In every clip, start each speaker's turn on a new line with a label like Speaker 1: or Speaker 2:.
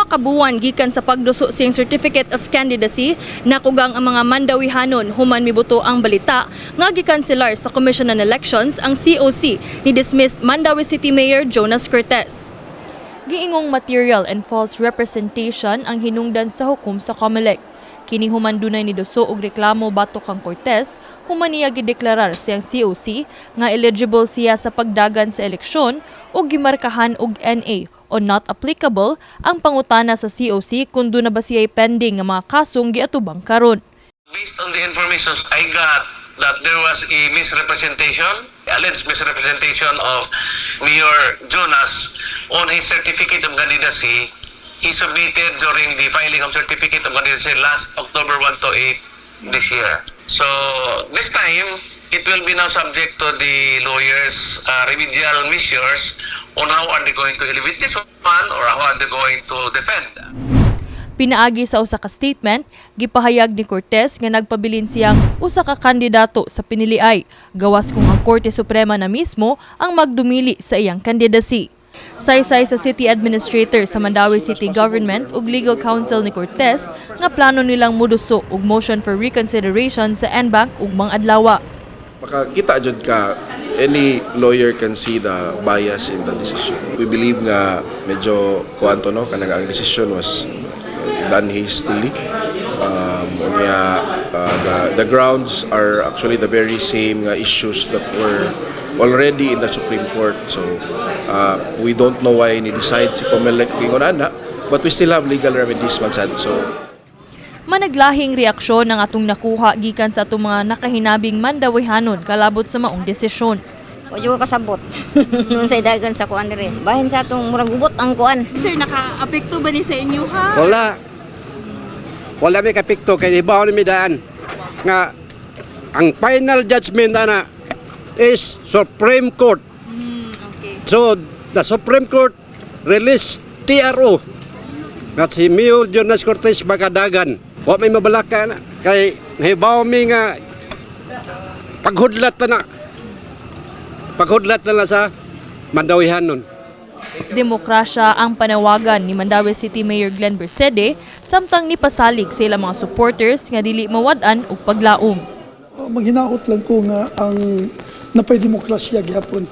Speaker 1: Duha ka buwan gikan sa pagduso siyang Certificate of Candidacy, nakugang ang mga Mandawihanon human mibuto ang balita nga gikanselar sa Commission on Elections ang COC ni dismissed Mandaue City Mayor Jonas Cortes. Giingong material and false representation ang hinungdan sa hukom sa COMELEC. Kini human dunay niduso og reklamo batok kang Cortes human niya gideklarar siyang COC nga eligible siya sa pagdagan sa eleksyon ug gimarkahan og NA o not applicable ang pangutana sa COC kung duna ba siya'y pending nga mga kasong giatubang karon.
Speaker 2: Based on the information I got that there was a misrepresentation, alleged misrepresentation of Mayor Jonas on his certificate of candidacy he submitted during the filing of certificate of candidacy last October 1 to 8 this year. So this time, it will be now subject to the lawyers' remedial measures on how are they going to elevate this one or how are they going to defend.
Speaker 1: Pinaagi sa usa ka statement, gipahayag ni Cortes nga nagpabilin siyang usa ka kandidato sa piniliay, gawas kung ang Korte Suprema na mismo ang magdumili sa iyang candidacy. Saysay sa City Administrator sa Mandaue City Government ug Legal Counsel ni Cortes nga plano nilang muduso og motion for reconsideration sa en banc ugmang adlawa.
Speaker 3: Makakita jud ka, any lawyer can see the bias in the decision. We believe nga medyo kuan to, no, kanang ang decision was done hastily. Unya, the grounds are actually the very same nga issues that were already in the Supreme Court. So we don't know why ni decide si COMELEC ingon ana, but we still have legal remedies man sad. So
Speaker 1: Managlahing reaksyon ang atong nakuha gikan sa atong mga nakahinabing Mandawihanon kalabot sa maong desisyon.
Speaker 4: Wa jud ko kasabot. Nung sa dagan sa kuan diri. Bahin sa atong murag gubot ang kuan.
Speaker 1: Sir, naka-apekto ba ni sa inyo, ha?
Speaker 5: Wala. Wala may kaapekto kay ibaw ni mi daan nga ang final judgment ana is Supreme Court. So the Supreme Court released TRO nga si Mayor Jonas Cortes makadagan. Wa may mabalaka na kay nahibaw mi nga paghudlat na. Paghudlat na sa Mandawihanon.
Speaker 1: Demokrasya ang panawagan ni Mandaue City Mayor Glenn Bercede samtang nipasalig sa ilang mga supporters nga dili mawad-an og paglaom.
Speaker 6: Maghinaot lang ko nga ang napay demokrasya gihapon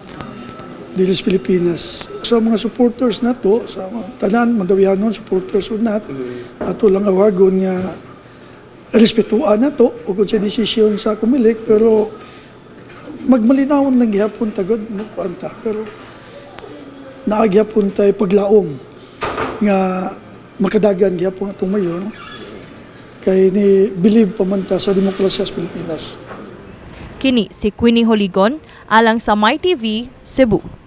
Speaker 6: diri sa Pilipinas. Sa mga supporters nato, sa mga tanan Mandawihanon supporters or not, ato lang awagon nga respetuan nato ug kung sa desisyon sa COMELEC, pero magmalinawon lang gihapon ta gud mo ta, pero naa gihapon tay paglaom nga makadagan gihapon atong mayor kay ni believe pa man ta sa demokrasya sa Pilipinas.
Speaker 1: Kini si Queenie Holigon alang sa MyTV, Cebu.